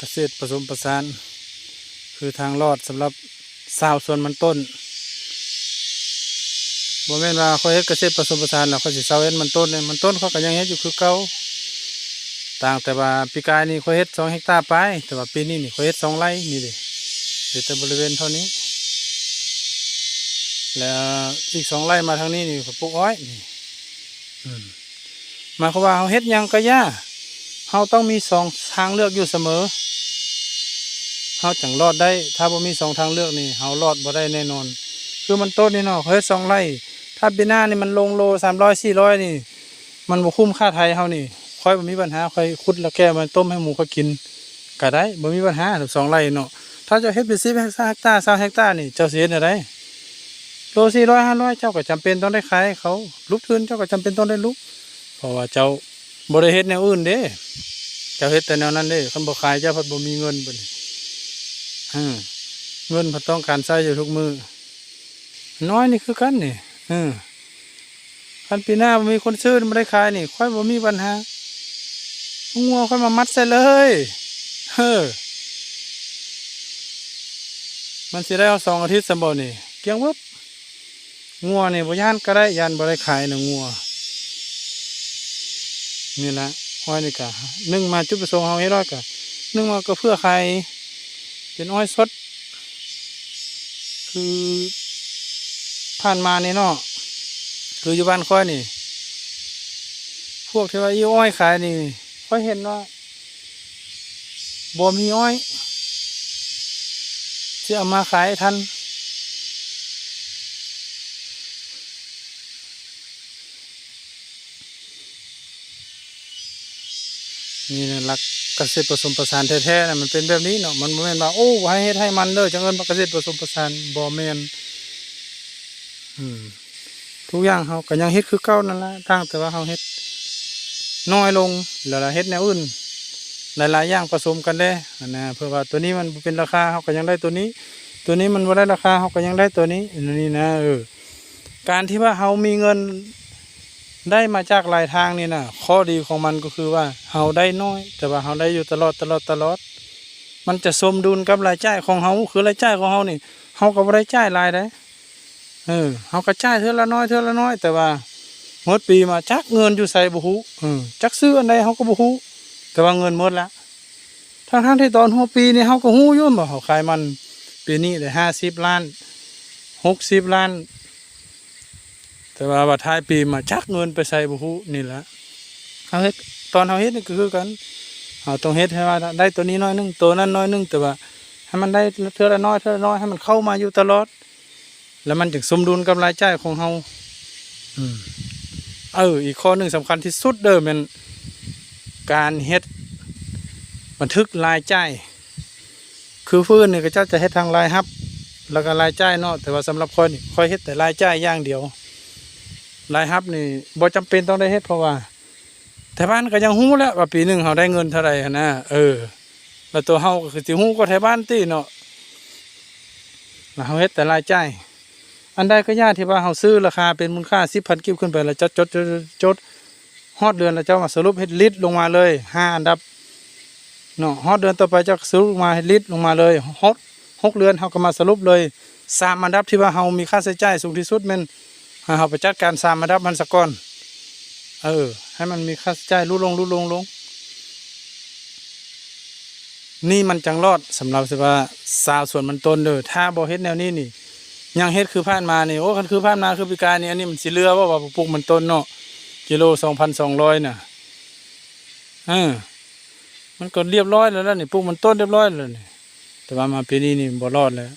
ກະເສດປະສົມປະສານ ຄືທາງລອດສຳລັບຊາວສວນມັນຕົ້ນ. ບໍ່ແມ່ນວ່າຂ້ອຍເຮັດກະເສດປະສົມປະສານແລ້ວຂ້ອຍຊິເຊົາເຮັດມັນຕົ້ນເດ້, ມັນຕົ້ນຂ້ອຍກໍຍັງເຮັດຢູ່ຄືເກົ່າ. ຕ່າງແຕ່ວ່າປີກາຍນີ້ຂ້ອຍເຮັດສອງເຮັກຕາປາຍ, ແຕ່ວ່າປີນີ້ນີ້ຂ້ອຍເຮັດສອງໄຮ່ນີ້ເດ້, ເຮັດແຕ່ບໍລິເວນເທົ່ານີ້ ແລ້ວອີກສອງໄຮ່ມາທາງນີ້ນີ້ຂ້ອຍປູກອ້ອຍນີ້. ອືມ ໝາຍຄວາມວ່າເຮົາເຮັດຫຍັງກະຢ່າ ເຮົາຕ້ອງມີສອງທາງເລືອກຢູ່ສະເໝີ ເຮົາຈັ່ງລອດໄດ້. ຖ້າບໍ່ມີສອງທາງເລືອກນີ້ ເຮົາລອດບໍ່ໄດ້ແນ່ນອນ. ຄືມັນຕົ້ນນີ້ເນາະ ຂ້ອຍເຮັດສອງໄຮ່, ຖ້າປີໜ້ານີ້ມັນລົງໂລສາມຮ້ອຍສີ່ຮ້ອຍນີ້ ມັນບໍ່ຄຸ້ມຄ່າໄຖເຮົານີ້, ຂ້ອຍບໍ່ມີບັນຫາ, ຂ້ອຍຂຸດລະແກ້ມາຕົ້ມໃຫ້ໝູຂ້ອຍກິນກະໄດ້, ບໍ່ມີບັນຫາ ສອງໄຮ່ເນາະ. ຖ້າເຈົ້າເຮັດເປັນສິບເຮັກຕາ ຊາວເຮັກຕານີ້ ເຈົ້າຊິເຮັດແນວໃດ? ໂລສີ່ຮ້ອຍ ຫ້າຮ້ອຍ ເຈົ້າກໍຈຳເປັນຕ້ອງໄດ້ຂາຍໃຫ້ເຂົາ, ຫຼຸບທຶນເຈົ້າກໍຈຳເປັນຕ້ອງໄດ້ຫຼຸບ, ເພາະວ່າເຈົ້າບໍ່ໄດ້ເຮັດແນວອື່ນເດ້, ເຈົ້າເຮັດແຕ່ແນວນັ້ນເດ້. ຄັນບໍ່ຂາຍເຈົ້າພັດບໍ່ມີເງິນບັດນີ້, ເອີ ເງິນພັດຕ້ອງການໃຊ້ຢູ່ທຸກມື້. ນ້ອຍນີ້ຄືກັນນີ້ ເອີ ຄັນປີໜ້າບໍ່ມີຄົນຊື້ ບໍ່ໄດ້ຂາຍນີ້ ຂ້ອຍບໍ່ມີບັນຫາ, ງົວຂ້ອຍມາມັດໃສ່ເລີຍ. ເອີ ມັນຊິໄດ້ເອົາສອງອາທິດຊັ້ນບໍ່ນີ້ ກ້ຽງວຶບ. ງົວນີ້ບໍ່ຢ້ານກະໄດ້, ຢ້ານບໍ່ໄດ້ຂາຍນະງົວ. ນີ້ລະ ອ້ອຍນີ້ກະ ໜຶ່ງມາຈຸດປະສົງເຮົາເຮັດອ້ອຍກະ ໜຶ່ງມາກໍເພື່ອຂາຍເປັນອ້ອຍສົດ ຄືຜ່ານມານີ້ເນາະ, ຄືຢູ່ບ້ານຂ້ອຍນີ້ ພວກທີ່ວ່າອີ້ອ້ອຍຂາຍນີ້ ຂ້ອຍເຫັນວ່າ ບໍ່ມີອ້ອຍ ຊິເອົາມາຂາຍໃຫ້ທ່ານ. ນີ້ນະ ຫຼັກກະເສດປະສົມປະສານແທ້ໆນະ ມັນເປັນແບບນີ້ເນາະ. ມັນບໍ່ແມ່ນວ່າ ໂອ້ ໃຫ້ເຮັດໄຮ່ມັນເດີ ຈັ່ງເອີ້ນວ່າກະເສດປະສົມປະສານ, ບໍ່ແມ່ນ. ອືມ ທຸກຢ່າງເຮົາກໍຍັງເຮັດຄືເກົ່ານັ້ນລະ, ຕ່າງແຕ່ວ່າເຮົາເຮັດນ້ອຍລົງ ແລ້ວລະເຮັດແນວອື່ນຫຼາຍໆຢ່າງປະສົມກັນແດ່ຫັ້ນນະ. ເພື່ອວ່າໂຕນີ້ມັນບໍ່ເປັນລາຄາ ເຮົາກໍຍັງໄດ້ໂຕນີ້, ໂຕນີ້ມັນບໍ່ໄດ້ລາຄາ ເຮົາກໍຍັງໄດ້ໂຕນີ້, ແນວນີ້ນະ. ເອີ ການທີ່ວ່າເຮົາມີເງິນໄດ້ມາຈາກຫຼາຍທາງນີ້ນະ, ຂໍ້ດີຂອງມັນກໍຄືວ່າເຮົາໄດ້ໜ້ອຍ ແຕ່ວ່າເຮົາໄດ້ຢູ່ຕະຫຼອດ, ຕະຫຼອດ, ຕະຫຼອດ. ມັນຈະສົມດຸນກັບລາຍຈ່າຍຂອງເຮົາ, ຄືລາຍຈ່າຍຂອງເຮົານີ້ ເຮົາກໍບໍ່ໄດ້ຈ່າຍຫຼາຍໃດ. ເອີ ເຮົາກໍຈ່າຍເທື່ອລະໜ້ອຍ ເທື່ອລະໜ້ອຍ, ແຕ່ວ່າໝົດປີມາຈັກເງິນຢູ່ໃສບໍ່ຮູ້, ເອີ ຈັກຊື້ອັນໃດເຮົາກໍບໍ່ຮູ້, ແຕ່ວ່າເງິນໝົດລະ. ທັງໆທີ່ຕອນຫົວປີນີ້ເຮົາກໍຮູ້ຢູ່ແມ່ນບໍ່, ເຮົາຂາຍມັນປີນີ້ໄດ້ຫ້າສິບລ້ານ ຫົກສິບລ້ານ, ແຕ່ວ່າບັດທ້າຍປີມາຈັກເງິນໄປໃສບໍ່ຮູ້. ນີ້ລະ ເຮົາເຮັດ, ຕອນເຮົາເຮັດນີ້ກໍຄືກັນ, ເຮົາຕ້ອງເຮັດໃຫ້ວ່າໄດ້ໂຕນີ້ໜ້ອຍໜຶ່ງ ໂຕນັ້ນໜ້ອຍໜຶ່ງ, ແຕ່ວ່າໃຫ້ມັນໄດ້ເທື່ອລະໜ້ອຍ ເທື່ອລະໜ້ອຍ ໃຫ້ມັນເຂົ້າມາຢູ່ຕະຫຼອດ ແລ້ວມັນຈຶ່ງສົມດຸນກັບລາຍຈ່າຍຂອງເຮົາ. ອືມ ເອີ ອີກຂໍ້ໜຶ່ງສຳຄັນທີ່ສຸດເດີ ແມ່ນການເຮັດບັນທຶກລາຍຈ່າຍ. ຄືຜູ້ອື່ນນີ້ເຂົາເຈົ້າຈະເຮັດທັງລາຍຮັບ ແລ້ວກໍລາຍຈ່າຍເນາະ, ແຕ່ວ່າສຳລັບຂ້ອຍນີ້ ຂ້ອຍເຮັດແຕ່ລາຍຈ່າຍຢ່າງດຽວ. ລາຍຮັບນີ້ບໍ່ຈຳເປັນຕ້ອງໄດ້ເຮັດ, ເພາະວ່າ ໄທບ້ານກໍຍັງຮູ້ແຫຼະວ່າປີໜຶ່ງເຮົາໄດ້ເງິນເທົ່າໃດຫັ້ນນະ. ເອີ ແລ້ວຕົວເຮົາກໍຄືຊິຮູ້ກວ່າໄທບ້ານຕິເນາະ, ແລ້ວເຮົາເຮັດແຕ່ລາຍຈ່າຍ. ອັນໃດກໍຢ່າທີ່ວ່າເຮົາຊື້ລາຄາເປັນມູນຄ່າສິບພັນກີບຂຶ້ນໄປ ແລ້ວຈະຈົດ, ຈົດ, ຈົດ, ຈົດ, ຮອດເດືອນແລ້ວເຈົ້າມາສະຫຼຸບເຮັດລິດລົງມາເລີຍ ຫ້າອັນດັບເນາະ, ຮອດເດືອນຕໍ່ໄປເຈົ້າກໍສະຫຼຸບມາເຮັດລິດລົງມາເລີຍ ຫົກ, ຫົກເດືອນເຮົາກໍມາສະຫຼຸບເລີຍ ສາມອັນດັບທີ່ວ່າເຮົາມີຄ່າໃຊ້ຈ່າຍສູງທີ່ສຸດ ແມ່ນໃຫ້ເຮົາໄປຈັດການສາມອັນດັບຫັ້ນສາກ່ອນ. ເອີ ໃຫ້ມັນມີຄ່າໃຊ້ຈ່າຍຫຼຸດລົງ, ຫຼຸດລົງ, ລົງ. ນີ້ມັນຈັ່ງລອດ ສຳລັບທີ່ວ່າຊາວສວນມັນຕົ້ນເດີ. ຖ້າບໍ່ເຮັດແນວນີ້ນີ້ ຍັງເຮັດຄືຜ່ານມານີ້ ໂອ້ ຄັນຄືຜ່ານມາຄືປີກາຍນີ້ ອັນນີ້ມັນຊິເຫຼືອບໍ່ວ່າປູກມັນຕົ້ນເນາະ ກິໂລສອງພັນສອງຮ້ອຍນະ. ເອີ ມັນກໍລຽບຮ້ອຍແລ້ວລະນີ້ ປູກມັນຕົ້ນລຽບຮ້ອຍແລ້ວນີ້, ແຕ່ວ່າມາປີນີ້ນີ້ບໍ່ລອດແລ້ວ.